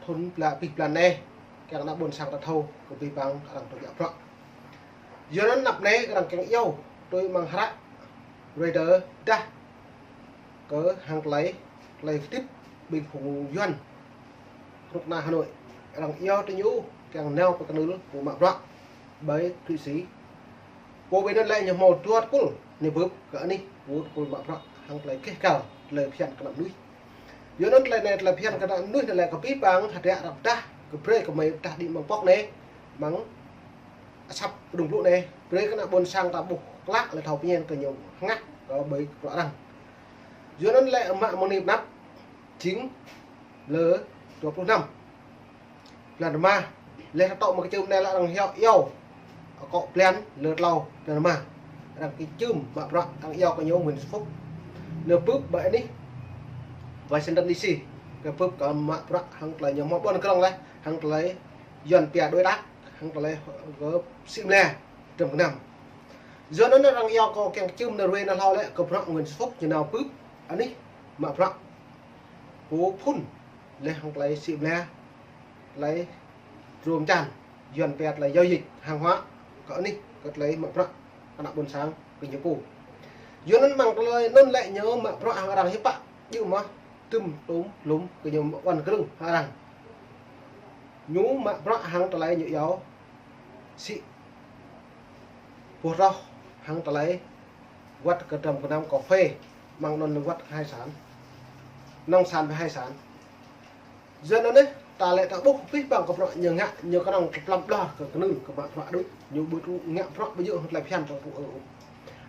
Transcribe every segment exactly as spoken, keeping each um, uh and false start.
Thun bla pih blan anai, kiăng ană ƀôn sang ta thâo, kơ pih pang arăng tơbiă bruă. Yua anŭn anăp anai arăng kiăng iâu, tui mơ̆ng hră, brơi tơdah, kơ hăng tơlơi, tơlơi hơdip, ƀing phung Yuan. Ruk na Hà Nội, arăng iâu tơ ñu, kiăng nao pơ kơnưl, pô mă bruă, ƀơi Thụy Sĩ. Pô ƀing anŭn lĕ ñu hmâo dua tơpul, ñu bưp kơ anih, pô tơpul mă bruă, hăng tơlơi keh kal, tơlơi phiăn kơ ană mơnuih. Yua anŭn tơlơi anai tơlơi phiăn kơ ană mơnuih anai lĕ kơ pih pang hơdră ră pơdah, kơ brơi kơ mơi pơdah đĭ mơ̆ng pŏk anai, mơ̆ng asăp pơdrŭng plŭ anai, brơi kơ ană ƀôn sang ta ƀuh klă lĕ thâo pơñen kơ ñu hơngah kơ ƀơi kơ bruă arăng. Yua anŭn lĕ mă mơ̆ng anai pơ anăp, jing lơ dua pluh năm. Blan rơma, lĕ ta tŏ mă kơ čưm anai lĕ arăng hiăo iâu. Akŏ blan lơ tlâo blan rơma. Arăng kơ čưm mă bruă arăng iâu kơ ñu Nguyễn Xuân Phúc. Ñu bưp ƀơi anih Washington D C. Kơ bưp kơ mă bruă hăng tơlơi ñu hmâo ƀôn krong lĕ, hăng tơlơi Yuan pia đối tác, hăng tơlơi kơ sĭ mơla, Trần Việt Nam. Yua anŭn arăng iâu kơ kiăng čưm nơ̆r wê nơ̆r hlâo lĕ kơ bruă Nguyễn Xuân Phúc ñu nao bưp anih mă bruă. Pô phun lĕ hăng tơlơi sĭ mơla, tơlơi trôm čan, Yuan pia tơlơi giao dịch hàng hóa, kơ anih, kơ tơlơi mă bruă, kơ ană ƀôn sang, kơ ñu pô. Yua anŭn mơ̆ng tơlơi anŭn lĕ ñu mă bruă hăng arăng hiư̆m pă, djơ̆ mơ̆, tơm tôm lŏm, kơ ñu mă ƀôn krong hăng arăng. Ñu mă bruă hăng tơlơi ñu iâu, sĭ, boh rơh, hăng tơlơi, wăt kơ Trần Việt Nam cà phê, mơ̆ng anŭn wăt hải sản, nông sản và hải sản. Yua anŭn anai, ta lĕ ta ƀuh pih pang kơ bruă ñu ngă, ñu kơnơ̆ng kơ plăm ƀlŏr kơ kơnưl kơ mă bruă đôč, ñu ƀu tŭ ngă bruă ƀu djơ̆ hăng tơlơi phiăn ta tŭ ơ.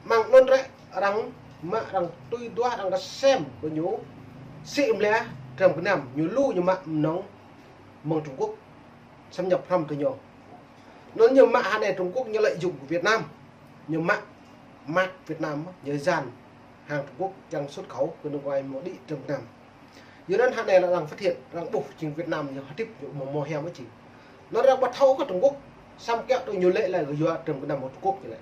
Mơ̆ng anŭn rĕ, arăng mă arăng tui duah arăng kơsem kơ ñu, sĭ mơla Trần Việt Nam, ñu lu ñu mă mơnơ̆ng mơ̆ng Trung Quốc, xâm nhập hrŏm tơ ñu. Anŭn ñu mă hơnai Trung Quốc ñu lợi dụng kơ Việt Nam. Ñu mă mác Việt Nam, ñu dán hàng Trung Quốc kiăng xuất khẩu kơ nước ngoài mơ̆ đĭ Trần Việt Nam. Yua anŭn hơnai lĕ arăng phát hiện, arăng ƀuh jing Việt Nam ñu hơdip ñu mơ̆ mơ̆ hiam mơ̆ jing. Anŭn arăng ƀu thâo kơ Trung Quốc, săm kiăo tui ñu lĕ lĕ kơ yua Trần Việt Nam mơ̆ Trung Quốc ñu lĕ.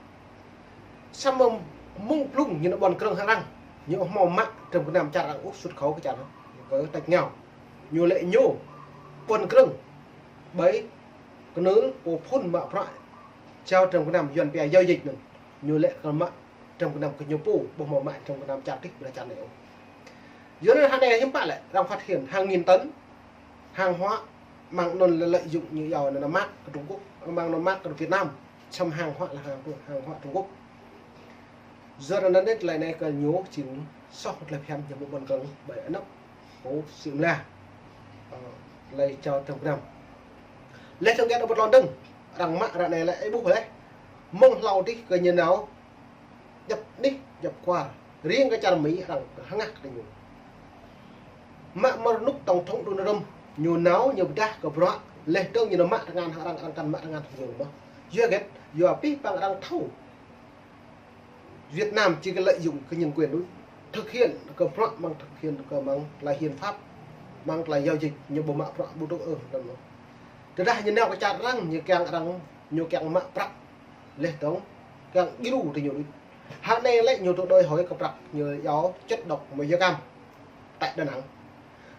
Săm mơ̆ng mơ̆ng blung ñu nao ƀôn krong hăng arăng, ñu hmâo mă Trần Việt Nam čar arăng ƀuh xuất khẩu kơ čar, kơ tač ngao. Ñu lĕ ñu ƀôn krong ƀơi kơnưl pô phun mă bruă, čao Trần Việt Nam Yuan pia giao dịch anŭn. Ñu lĕ kơ mă Trần Việt Nam kơ ñu pô, ƀu hmâo mă Trần Việt Nam čar tih ƀơi čar anai ôh. Yua anŭn hơnai hiư̆m pă lĕ, arăng phát hiện hàng nghìn tấn hàng hóa, mơ̆ng anŭn lĕ lợi dụng ñu iâu anŭn mă kơ Trung Quốc, mơ̆ng anŭn mă kơ Việt Nam, săm hàng hóa lĕ hàng, hàng hóa Trung Quốc. Yua anŭn anai tơlơi anai kơ ñu jing soh tơlơi phiăn ñu mă ƀôn krong ƀơi anăp pô sĭ mơla. Ơ, tơlơi čao Trần Việt Nam. Lĕ tơng kiăng ƀu tlôn dơ̆ng, arăng mă ră anai lĕ ih ƀuh lĕ. Mơ̆ng hlâo tih kơ ñu nao djăp anih, djăp kwar. Riêng kơ čar Mi arăng hơngah kơ ñu. Mă mơ̆ng rơnŭk tổng thống Donald Trump, ñu nao, ñu pơdah kơ bruă, lĕ dơ̆ng ñu nao mă tơngan hăng arăng, arăng kăn mă tơngan hăng ñu mơ̆. Yua hơget, yua pih pang arăng thâo Việt Nam chỉ có lợi dụng cái nhân quyền thôi. Thực hiện cái bruă mơ̆ng thực hiện kơ mơ̆ng tơlơi hiến pháp, mơ̆ng tơlơi giao dịch, ñu ƀu mă bruă ƀu tŭ ơ, anŭn. Tơdah ñu nao kơ čar arăng, ñu kiăng arăng, ñu kiăng mă prăk, lĕ dơ̆ng, kiăng djru tơ ñu đôč. Hơnai lĕ ñu tŭ đòi hỏi kơ prăk, ñu iâu chất độc màu da cam. Tại Đà Nẵng.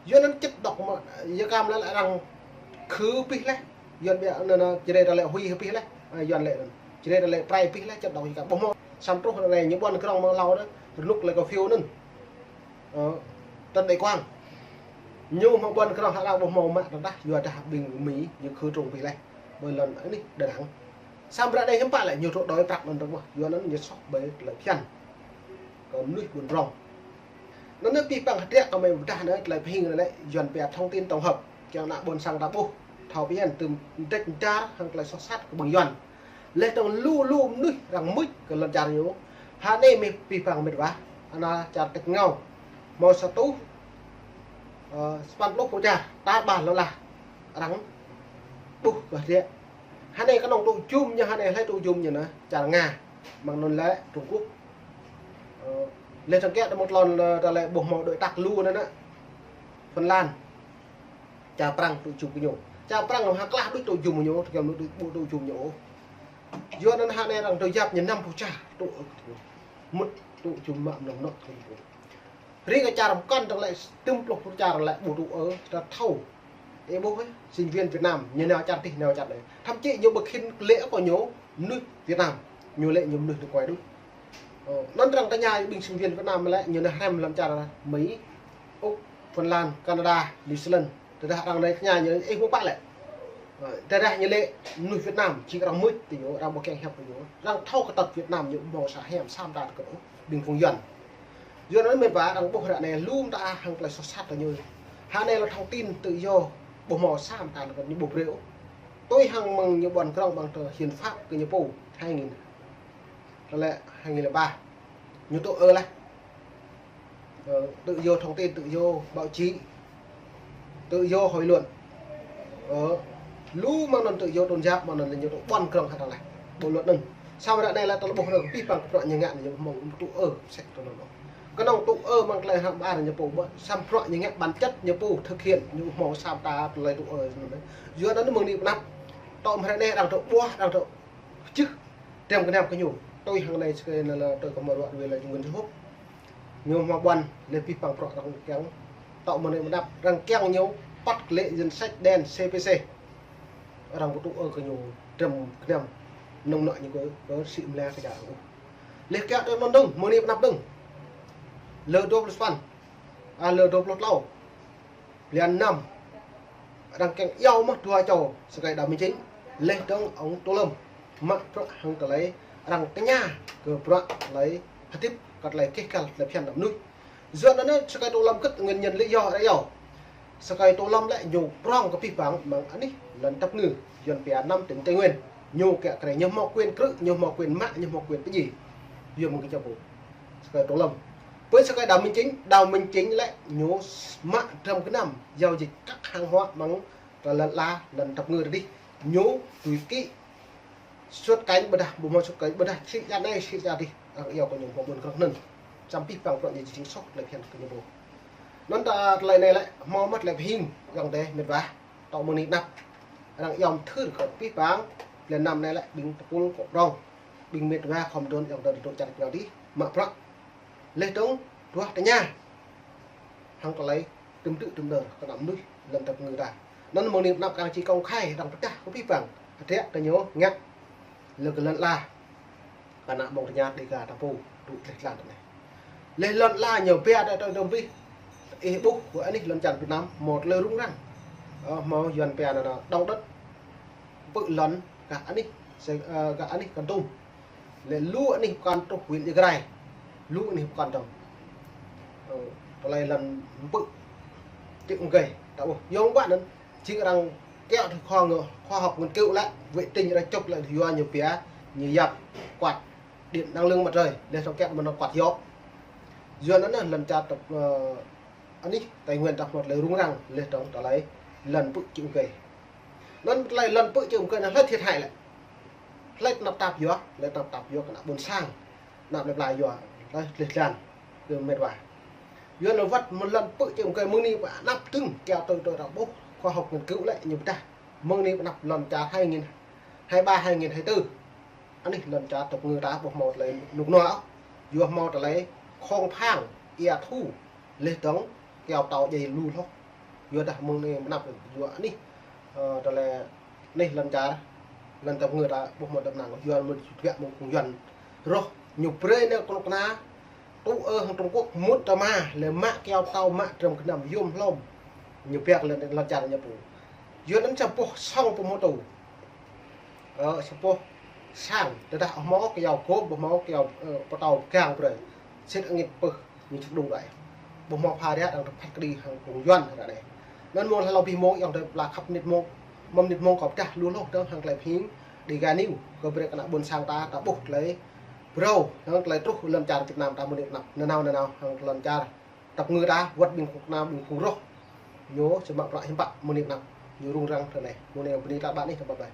Yua anŭn chất độc màu da cam lĕ arăng khử pih lĕ. Yuan ƀiă anŭn, anŭn, Jrai ta lĕ hủy pih lĕ. A, Yuan lĕ anŭn. Jrai ta lĕ prai pih lĕ chất độc da cam. Ƀu hmâo. Săm truh anai ñu ƀôn krong mơ̆ng hlâo anŭn. Rơnŭk lĕ kơ phiu anŭn. Ơ, Trần Đại Quang. Ñu hmâo ƀôn krong hăng arăng ƀu hmâo mă tơdah. Yua dah ƀing Mi ñu khử trùng pih lĕ. Ƀơi lŏn anih Đà Nẵng. Săm ră anai hiư̆m pă lĕ ñu tŭ đòi prăk anŭn dơ̆ng mơ̆. Yua anŭn ñu soh ƀơi tơlơi phiăn kơ mơnuih ƀun rong. Anŭn anai pih pang hơdră kơ mơi pơdah anai tơlơi pơhing anai lĕ Yuan pia thông tin tổng hợp. Kiăng ană ƀôn sang ta ƀuh. Thâo pơñen tơm dêč čar hăng tơlơi soh sat kơ ƀing Yuan. Lĕ dơ̆ng lu lu mơnuih arăng mưč kơ lŏn čar ñu. Hơnai mơi pih pang mĕt wa. Ană čar tač ngao. Hmâo sa rơtuh, ơ, sapăn pluh pô čar. Ta ƀah lŏn lah. Arăng ƀuh kơ hơdră. Hơnai kơnơ̆ng tŭ jum ñu, hơnai hlơi tŭ jum ñu anai, čar Nga. Mơ̆ng anŭn lĕ Trung Quốc. Ơ, lĕ tơng kiăng đa mơ̆ng tlôn lĕ, ta lĕ ƀuh hmâo đối tác lu anŭn anai. Phần Lan. Čar Prăng tŭ jum kơ ñu. Čar Prăng hăng klah đôč tŭ jum kơ ñu, tơkeng đôč ƀu tŭ jum ñu ôh. Yua anŭn hơnai arăng tơjăp ñu năm pô čar tŭ, mŭt tŭ jum mă mơnơ̆ng nŏk kơ ñu. Riêng kơ čar pơkŏn tơ̆ng lĕ, tơm pluh pô čar lĕ ƀu tŭ ơ, ta thâo. Ih ƀuh, sinh viên Việt Nam, ñu nao čar tih, nao čar anai. Thậm chí ñu ƀu khĭn lĕ kơ ñu mơnuih Việt Nam, ñu lĕ ñu mơnuih nước ngoài đôč. Ơ, anŭn arăng tơña ƀing sinh viên Việt Nam lĕ ñu nao hrăm lăm čar Mỹ, Úc, Phần Lan, Canada, New Zealand. Tơdah arăng anai tơña ñu, ih ƀuh pă lĕ. Ơ, tơdah ñu lĕ mơnuih Việt Nam, či arăng mŭt, tui ñu arăng ƀu kiăng hiăp tui ñu. Arăng thâo kơ tơlơi Việt Nam ñu ƀu hmâo sa hiam sa mta tơkơt ôh, ƀing phung Yuan. Yuan anŭn mĕt wa arăng ƀuh ră anai lŏm ta hăng tơlơi soh sat tui ñu. Hă anai lĕ thông tin tự do ƀu hmâo sa mta tơkơt ñu ƀu brơi ôh. Tui hăng mơ̆ng ñu ƀuăn krŏng ƀăng tơ hiến pháp kơ ñu pô hai nghìn. Tơlơi hai nghìn lẻ ba. Ñu tŭ ơ laih. Ơ, tự do thông tin, tự do báo chí, tự do hội luận. Ơ, lu mơ̆ng anŭn tự do tôn giáo, mơ̆ng anŭn ñu tŭ ƀuăn krŏng hă tơlơi bộ luật anŭn. Samơ̆ ră anai lĕ tơlơi ƀuh rơ̆ng pih păng prŏ ñu ngă ñu hmâo tŭ ơ sĕk tơlơi anŭn. Kơnơ̆ng tŭ ơ mơ̆ng tơlơi hăng ƀar ñu pô ƀu, samơ̆ prŏ ñu ngă bản chất ñu pô thực hiện ñu hmâo sa mta tơlơi tŭ ơ anŭn. Yuan anŭn mơ̆ng anai pơnăp. Tơl mơ̆ng ră anai arăng tŭ ƀuh, arăng tŭ čih. Tơm kơnam kơ ñu. Tui hăng anai sơkơi anŭn lĕ tui kơ mơruă wai lĕ Nguyễn Xuân Phúc. Ñu hmâo ƀuăn lĕ pih păng prŏ arăng kiăng. Tơl mơ̆ng anai pơnăp arăng kiăng ñu păt lĕ danh sách đen C P C. Arăng ƀu tŭ ơ kơ ñu tơm kơnam nơ̆ng nŏ ñu kơ, kơ sĭ mlĕ kơ čar ôh. Lĕ kiăng tui anŭn dơ̆ng, mơ̆ng anai pơnăp dơ̆ng. Lơ dua pluh sapăn. A, lơ dua pluh klâo. Blan năm, arăng kiăng iâu mơ̆ dua čô, sơkơi Đào Minh Chính, lĕ dơ̆ng ông Tô Lâm, mă prŏ hăng tơlơi arăng tơña kơ prŏ tơlơi hơdip, kơ tơlơi kih kăl tơlơi phiăn đăm mơnuih. Yuan anŭn sơkơi Tô Lâm kơt nguyên nhân lý do ră iâu. Sơkơi Tô Lâm lĕ ñu prŏng kơ pih păng mơ̆ng anih lŏn tăp ngư, Yuan pia năm tỉnh Tây Nguyên. Ñu kiăng kơ ñu hmâo quyền krư̆, ñu hmâo quyền mă, ñu hmâo quyền pơdjai. Yua mơ̆ng kơ čô pô. Sơkơi Tô Lâm. Pơ sơkơi Đào Minh Chính, Đào Minh Chính lĕ ñu mă tơm kơnam giao dịch các hàng hóa mơ̆ng tơ lŏn la, lŏn tăp ngư tơdih. Ñu tui kĭ xuất cảnh ƀôdah, ƀu hmâo xuất cảnh ƀôdah, sĭ čar anai, sĭ čar adih. Arăng iâu kơ ñu hmâo ƀuăn krŏng anŭn. Samơ̆ pih păng prŏ ñu jing soh tơlơi phiăn kơ ñu pô. Anŭn ta tơlơi anai lĕ, hmâo mơ̆ tơlơi pơhing, yŏng tê, mĕt wa. Tơl mơ̆ng anai pơnăp. Arăng iâu mơthưr kơ pih păng, blan năm anai lĕ, ƀing tơpul kơ prŏng. Ƀing mĕt wa khŏm dŏn yŏng tơ dŏ čar pơnao adih, mă prŏ. Lĕ dơ̆ng, duah tơña. Hăng tơlơi tơm tŭ tơm đơr, kơ anăm mơnuih, lŏn tăp ngư ta. Anŭn mơ̆ng anai pơnăp arăng či công khai, arăng pơdah kơ pih păng. Hơdră kơ ñu ngă. Lĕ kơ lŏn la. Kơ ană ƀong tơña Dega ta pô, tŭ tlĕh tlan tơ anai. Lĕ lŏn la ñu pia tơ tơ dŏm pih. Ih ƀuh, kơ anih lŏn čar Việt Nam, hmâo tơlơi rŭng răng. Ơ, hmâo Yuan pia anŭn, anŭn, động đất. Pơ lŏn, gah anih, sơ-, ơ, gah anih Kon Tum. Lĕ lu anih pơkŏn truh huyện Ia Grai. Lu anih pơkŏn dơ̆ng. Ơ, tơlơi lŏn pơ. Čư̆ mơgơi, ta ƀuh. Yua mơ̆ng ƀă anŭn, jing arăng kiăng tơ khoa ngơ, khoa học nghiên cứu lĕ, vệ tinh arăng chụp lĕ yua ñu pia, ñu yap quạt điện năng lượng mặt trời, lĕ tơ̆ng kiăng mơ̆n quạt gió. Yua anŭn lŏn čar tơ̆, ơ, anih Tây Nguyên ta hmâo tơlơi rŭng răng, lĕ tơ̆ng tơlơi lŏn pơ čư̆ mơgơi. Anŭn tơlơi lŏn pơ čư̆ mơgơi anŭn hlơi thiệt hại lĕ. Hlơi tơnap tap yua, hlơi tơnap tap yua kơ ană ƀôn sang. Ană plơi pla yua, hlơi tlĕh tlan, kơ mĕt wa. Yua anŭn wơ̆t mơ̆ng lŏn pơ čư̆ mơgơi mơ̆ng anai pơnăp dơ̆ng, kiăng tui tui arăng ƀuh, khoa học nghiên cứu lĕ ñu pơdah. Mơ̆ng anai pơnăp lŏn čar hai nghìn hai ba, hai nghìn hai tư. Anih lŏn čar tăp ngư ta ƀu hmâo tơlơi rơnŭk rơnua ôh. Yua hmâo tơlơi khŏng phang, ia thu, lĕ dơ̆ng, kiao tâo djai lu hloh. Yua dah mơ̆ng anai pơnăp yua anih, ơ, tơlơi anih lŏn čar, lŏn tăp ngư ta ƀu hmâo tơnap năng, yua mơ̆n biă mơ̆ng phung Yuan. Rŏh, ñu brơi anai kơnuk kơna, tŭ ơ hăng Trung Quốc, mŭt tơ ma, lĕ mă kiao tâo mă tơm kơnam yôm hlŏm. Ñu biă lŏn, lŏn čar ñu pô. Yua anŭn sa boh sŏng pơhmutu. Ơ, sa boh sang, tơdah ƀu hmâo kiao gôm, ƀu hmâo kiao, ơ, pơtâo pơgang brơi. Sĭt angĭn pơh, ñu čŭk đung đuaĭ. Ƀu hmâo pha riat arăng tơpăt kơđi hăng phung Yuan ră anai. Anŭn mơ̆ng hlâo abih mông, yŏng tơ pla khăp mơnit mông, mơ̆ng mơnit mông kâo pơdah lu hloh dơ̆ng hăng tơlơi pơhing, Dega News, kơ brơi kơ ană ƀôn sang ta, ta ƀuh tơlơi phrâo, hăng tơlơi truh lŏn čar Việt Nam ta mơ̆ng anai pơnăp. Nanao, nanao, hăng lŏn čar tăp ngư ta, wơ̆t ƀing kơnuk kơna ƀing phung rŏh. Ñu, či mă prăk hiư̆m pă mơ̆ng anai pơnăp. Ñu rŭng răng tơ anai. Mơ̆ng anai bơni ta ƀă anih ta bye bye.